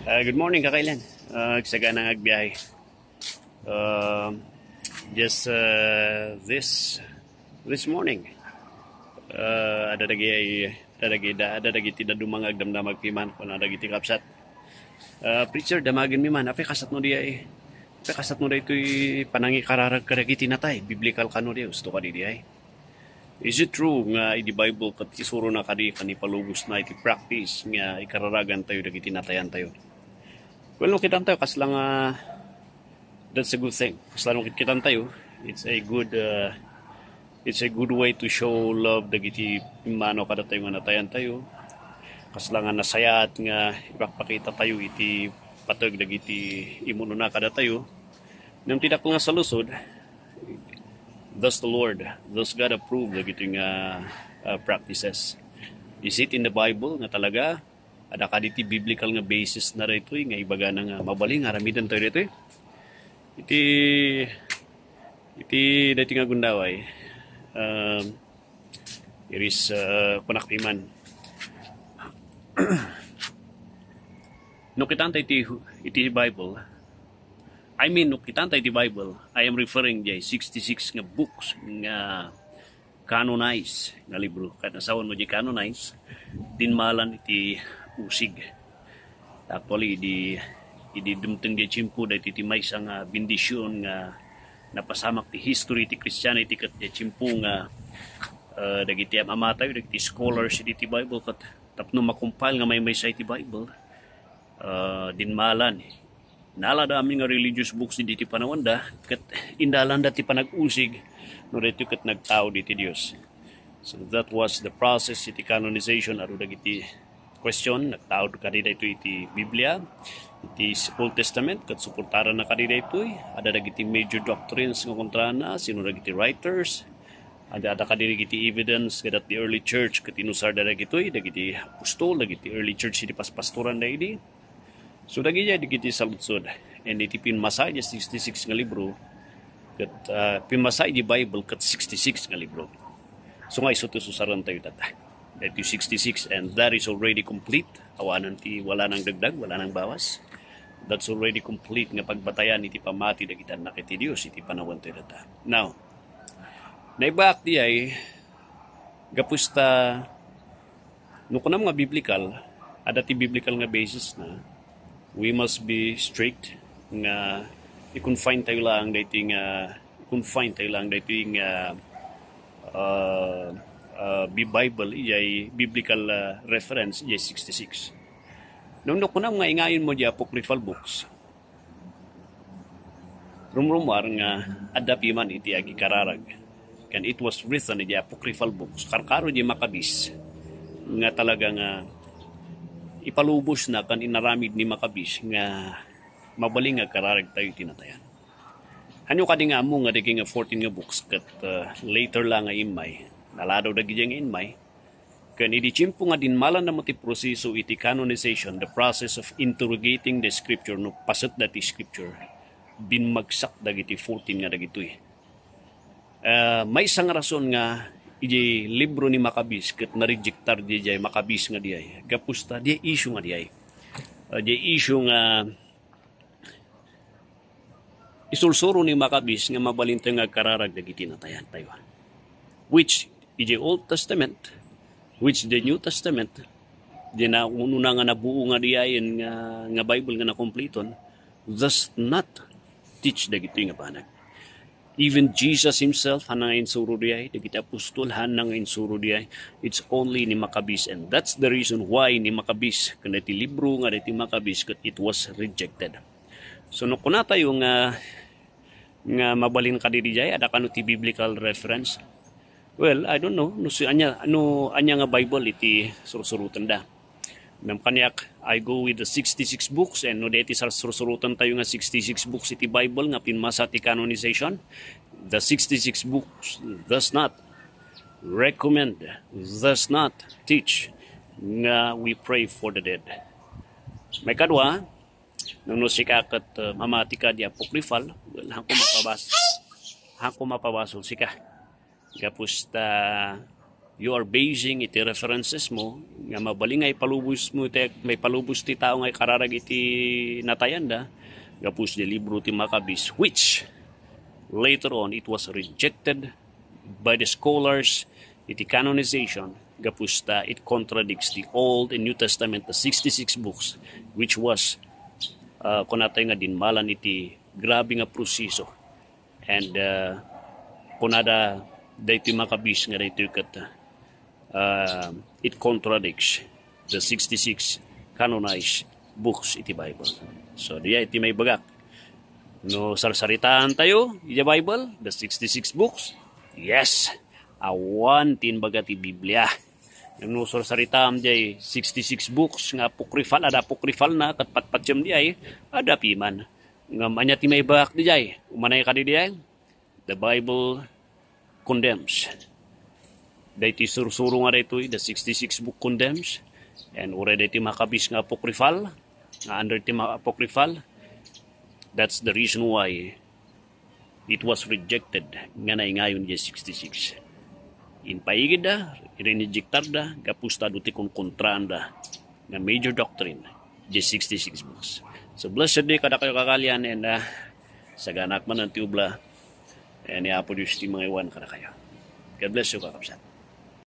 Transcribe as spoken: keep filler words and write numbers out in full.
Uh, good morning, kakailan. Uh, agsagana nga agbiyahe. Uh, just uh, this this morning, uh, ada dagi ay ada dagi da ada dagiti daduma nga agdamdamag piman kuna dagiti kapsat. Uh, preacher, damagen mi man. Apay kasat no di ay apay kasat no daytoy panangikararag kadagiti natay? Biblical kano di? Usto kadi di ay? Is it true nga idi Bible ket isurona kadi ken ipalubosna iti practice nga ikararagantayo dagiti natayantayo? Well, no kitantayo, kasla nga, that's a good thing. Kasla no kitantayo, it's a good, uh, it's a good way to show love dagiti pimmanaw kadatayo nga natayantayo. Kasla nga nasayaat nga ipakpakitatayo iti pateg dagiti imunona kadatayo. Ngem ti dakkel nga salusod, does the Lord, does God approve dagiti nga, uh, practices? Is it in the Bible nga talaga? Ada kadi ti biblical nga basis na daytoy nga ibagana nga mabalin nga aramidentoy daytoy? Iti, iti daytoy nga gundaway, um, iris, uh, kunak piman. No kitanta iti, iti Bible, I mean, no kitanta iti Bible, I am referring jay sixty-six nga books nga canonize nga libro. Ket nasawan mo jay canonize, dinmalan iti usig. Actually, idi, idi dumteng jay tiempo, daytoy ti maysa nga bendision nga napasamak ti history ti Christianity ket jay tiempo nga, uh, dagiti am-amatayo, dagiti scholars iti Bible ket tapno makumpal nga maymaysa iti Bible, uh, dinmalan. Nalada amin nga religious books iti panawanda, ket indalanda ti panag-usig, no daytoy ket nagtaud iti Dios. So that was the process iti canonization. Adu dagiti question, nagtaud kadi daytoy iti Biblia, iti Old Testament, ket suportarana kadi daytoy. Ada dagiti major doctrines nga kontrana, sino dagiti writers, ada, ada kadi dagiti evidence nga that the early church ket inusarda dagitoy, dagiti apostol, dagiti early church iti paspastoranda idi. So, dagiti, dagiti saludsod. And iti pinmasa, iti sixty-six nga libro, ket, ah, pinmasa iti Bible ket sixty-six nga libro. So, nga isu ti susarentayo data. Daytoy sixty-six, and that is already complete. Awanan ti, wala nang dagdag, wala nang bawas. That's already complete nga pagbatayan iti pamati dagiti annak iti Dios iti panawentayo data. Now, naibagak di ay, gapusta, no kunam nga biblical, ada ti biblical nga basis na, we must be strict nga i-confine tayo lang daytoy nga, i-confine tayo lang daytoy nga, ah, ah, bi-, Bible, ijay biblical, ah, reference, ijay sixty-six. No, no kunam nga ingayon mo di apocryphal books, rumrumuar nga adda piman iti agikararag. Ken it was written iti apocryphal books, karkaro di Maccabees, nga talaga nga ipalubos na kan inaramid ni Maccabees nga mabalin nga agkararag tayo iti natayan. Hanyo kadi nga ammo nga dagiti nga fourteen nga books ket, uh, later la nga immay, naladaw dagiti nga immay, ken idi tiempo nga dinmalan na met ti proseso iti canonization, the process of interrogating the scripture, no paset da ti scripture, bimmagsak dagiti fourteen nga dagitoy. Ah, maysa nga rason nga iti libro ni Maccabees ket narejektar diay Maccabees nga diay. Gapusta, diay issue nga diay. Ah, diay issue nga isursuro ni Maccabees nga mabalintayo nga agkararag dagiti natayan tayo. Which, iti Old Testament, which the New Testament, di na, ununa nga nabuo nga diayen nga, nga Bible nga nakumpleton, does not teach dagiti nga banag. Even Jesus himself, han nga insuro diay, dagiti apostol, han nga insuro diay, it's only ni Maccabees, and that's the reason why ni Maccabees, ken iti libro nga iti Maccabees, ket it was rejected. So, no kunatayo nga, nga mabalin kadi diay, ada kano ti biblical reference? Well, I don't know. No, si anya, no, anya nga Bible iti sursurutenda. Ngem kaniak, I go with the sixty-six books, and no, deti sa sursurutan tayo nga sixty-six books iti Bible nga pinmasa ti canonization. The sixty-six books does not recommend, does not teach nga we pray for the dead. Maikadua, no, no sika ket, uh, mamatika di apocryphal, well, hanko mapabas-, hanko mapabasol sika. Gapusta, you are basing iti references mo nga mabalin nga ipalubos mo ti, maipalubos ti tao nga ikararag iti natayanda, gapus di libro ti Maccabees, which later on it was rejected by the scholars iti canonization, gapus ta it contradicts the Old and New Testament, the sixty-six books, which was, uh, kunatay nga dinmalan iti grabe nga proseso. And, uh, kunada daytoy Maccabees nga daytoy ket, uh, it contradicts the sixty-six canonized books iti Bible. So, diay iti maibagak. No sarsaritaan tayo, iti Bible, the sixty-six books, yes, awan ti imbaga ti Biblia. No sarsaritam diay sixty-six books nga apocryphal, ada apocryphal na, ket patpatiem diay, ada piman. Ngem ania ti maibagak diay? Umanay kadi diay? The Bible condemns. Daytoy sursuro nga daytoy, the sixty-six book condemns. And uray daytoy Maccabees nga apocryphal, nga under ti ma-, apocryphal, that's the reason why it was rejected nga naingayon diay sixty-six. Impaigidda, rinejektarda, gapus ta adu ti kunkontraanda nga major doctrine diay sixty-six books. So, blessed day kadakayo, kakalian, and, uh, saganak man ti ubla. And ni Apo Dios ti mangaywan kadakayo. God bless you, kakabsat.